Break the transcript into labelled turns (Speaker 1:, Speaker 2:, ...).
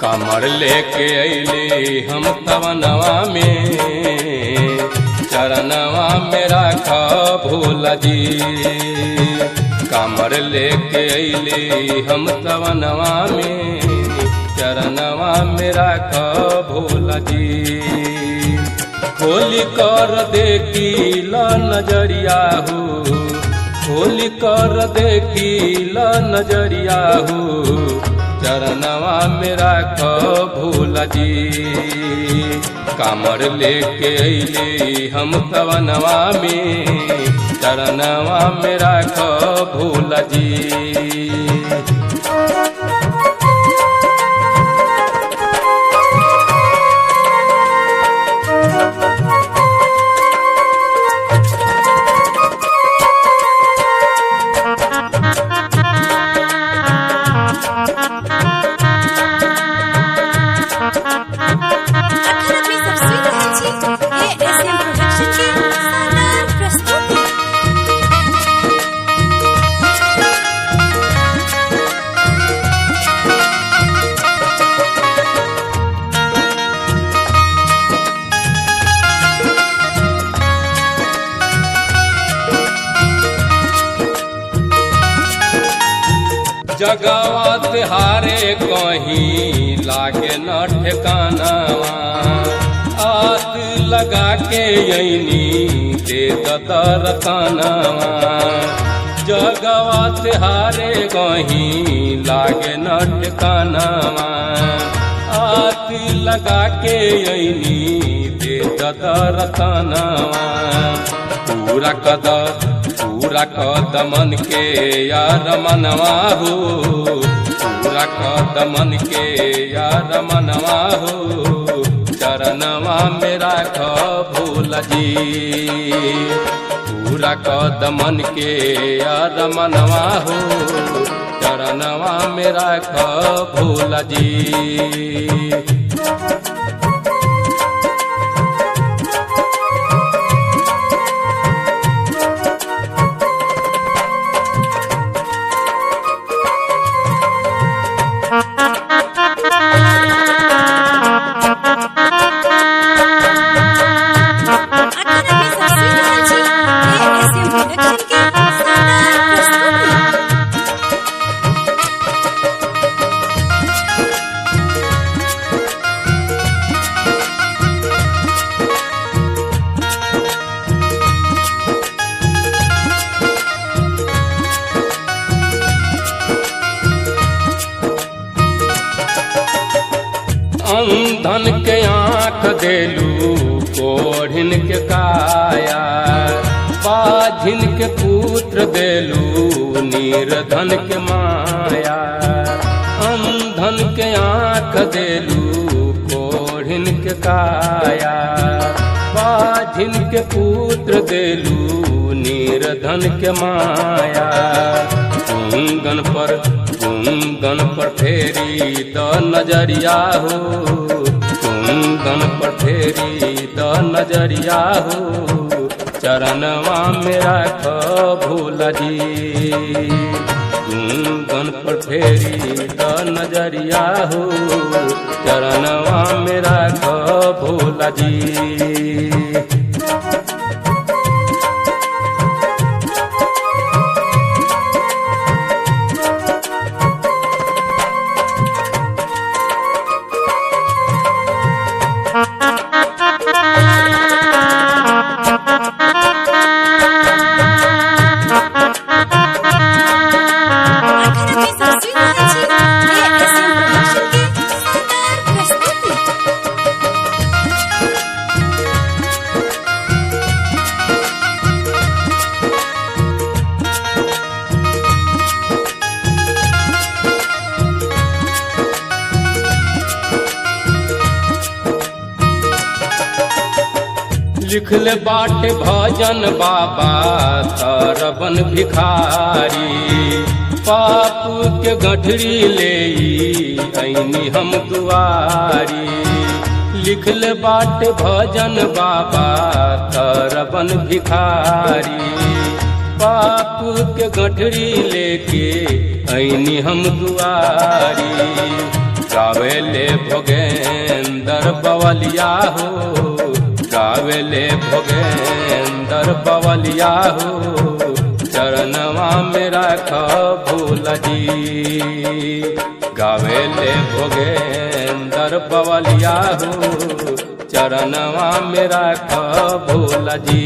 Speaker 1: कमर लेके अइली हम तवनवा में, चरणवा में राख भोला जी। कमर लेके अइली हम तवनवा में, चरणवा में राख भोला जी। होली कर देखी ल नजरिया हो, होली कर देखी ल नजरिया हो, चरणवा में राख भोला जी। कामर लेके अइली हम तवनवा में, चरणवा में राख भोला जी।
Speaker 2: अखन अपने सब सुनि रहल छी एएसएम प्रोडक्शन के शानदार प्रस्तुति।
Speaker 1: जगवा तिहारे कहीं लागे न ठिकानावा, आत लगा के अइनी दे दरतानावा। जगवा तिहारे कहीं लागे न ठिकानावा, आत लगा के अइनी दे दरतानावा। पूरा कद पूरा कदमन के यार मनवा हो, पूरा कदमन के यार मनवा हो, चरणवा में राख भोला जी। पूरा कदमन के यार मनवा हो, चरणवा में राख भोला जी।
Speaker 2: अखन अपने सब सुनि रहल छी एएसएम प्रोडक्शन के शानदार प्रस्तुति।
Speaker 1: अंधन के आँख देलू कोढ़िन के काया, बाझिन के पुत्र देलू निर्धन के माया। अंधन के आँख देलू कोढ़िन के काया, बाझिन के पुत्र देलू निर्धन के माया। गुंगन पर गुंगन पर फेरी द नजरिया हो, गुंगन पर फेरी द नजरिया हो, चरणवा में राख भोला जी। गुंगन पर फेरी द नजरिया हो, चरणवा में राख भोला जी।
Speaker 2: अखन अपने सब सुनि रहल छी एएसएम प्रोडक्शन के शानदार प्रस्तुति।
Speaker 1: लिखल बाट भजन बाबा तरबन भिखारी, पाप के गठरी ले ऐनी हम दुआरी। लिखल बाट भजन बाबा तरबन भिखारी, पाप के गठरी लेके ऐनी हम दुआरी। गावेले भोगेंदर बवलिया हो, गावेले भोगेंदर बवलिया हो, चरणवा में राख भोला जी। गावेले भोगेंदर बवलिया हो, चरणवा में राख भोला जी।